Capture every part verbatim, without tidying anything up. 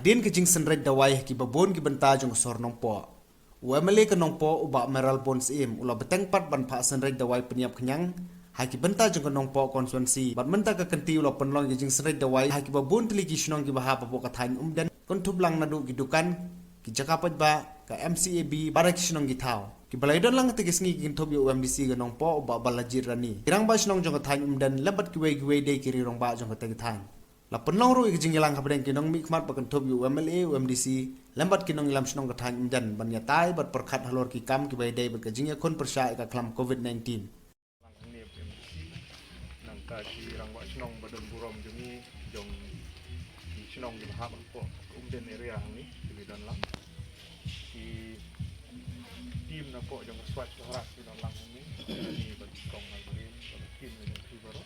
Hadien ka jingsynreit dawai ha kiba bun ki bynta jong ka sor Nongpoh, u M L A ka Nongpoh u Bah Mayralborn Syiem u la bteng pat ban phah synreit dawai pynïap khñiang ha ki bynta jong ka Nongpoh constituency. Bad mynta ka kynti u la pynlong ïa ka jingsynreit dawai ha kiba bun tylli ki shnong kiba hap hapoh ka thaiñ Umden, kynthup lang naduh ki dukan, ki jaka paidbah, ka M C A B bad ki shnong ki thaw. Kiba la ïadon lang katei ka sngi ki kynthup ïa u M D C ka Nongpoh u Bah Balajied Rani, ki rangbah shnong jong ka thaiñ Umden lem bad kiwei kiwei de ki rangbah jong katei ka thaiñ. La pynlong ruh ïa ka jingïalang hapdeng ki nongmihkhmat ba kynthup ïa u M L A, u M D C lem bad ki nongïalam shnong ka thaiñ Umden ban ïatai bad pyrkhat halor ki kam kiba ïadei bad ka jingïakhun pyrshah ïa ka khlam covid nineteen. Lang hangne u M D C, nangta ki rangbah shnong ba don burom jong ngi, jong ki shnong kiba hap hapoh Umden area hangne kiba don lang. Ki team napoh jong ka Swachh Bharat ki don lang hangne, ki bad ki kong Malbarim bad ki team jong ki baroh.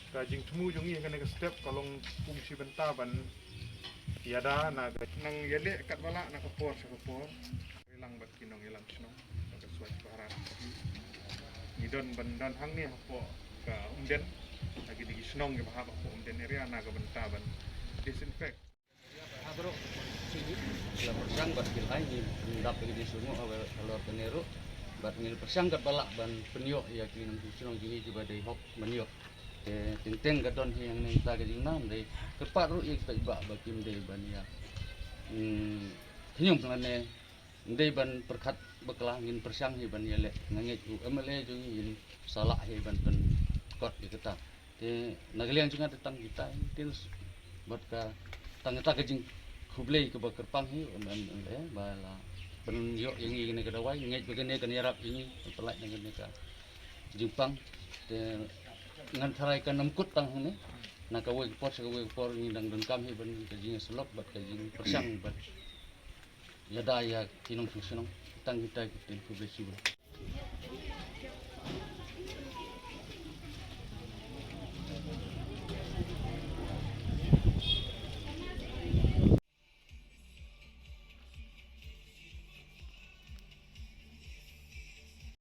Ka jingthmu jong ngi ha kane ka step ka long kum shi bynta ban ïada na ka nang ïaleh katba lah na ka por sha ka por. Lang bad ki nongïalam shnong bad ka Swachh Bharat. Ngi don ban don hangne hapoh ka Umden, ha kine ki shnong kiba hap hapoh Umden area na ka bynta ban disinfect. La pyrshang bad ki lhai ngi dap ïa ki jingsngewnguh halor kane ruh. Bad ngi la pyrshang katba lah ban pynïoh ïa ki nongshong shnong jong ngi kiba dei hok ban ïoh. Te teng teng ka don hi hangne kata ka jingnam dei kyrpad ruh ïa ki paidbah ba kim dei ban ïa, hmm, khñium lane ym dei ban pyrkhat bakla, ngin pyrshang hi ban ïaleh. Nga ngeit u M L A jong ngi un sa lah hi ban pynkut ïa kata. Te na ka liang jong nga te tang kita hi te bad ka tang kita ka jingkhublei kaba kyrpang hi u M L A ba la pynïoh ïa ngi kane ka dawai. Nga ngeit ba kane kan ïarap ïa ngi ban pyllait na kane ka jingpang. Te ngan tharai kan ym kut tang hangne, na kawei ka por sha kawei ka por ngi dang donkam hi ban ka jingïasyllok bad ka jingpyrshang bad ïada ïa ki nongshong shnong. Tang kita hi, khublei shibun.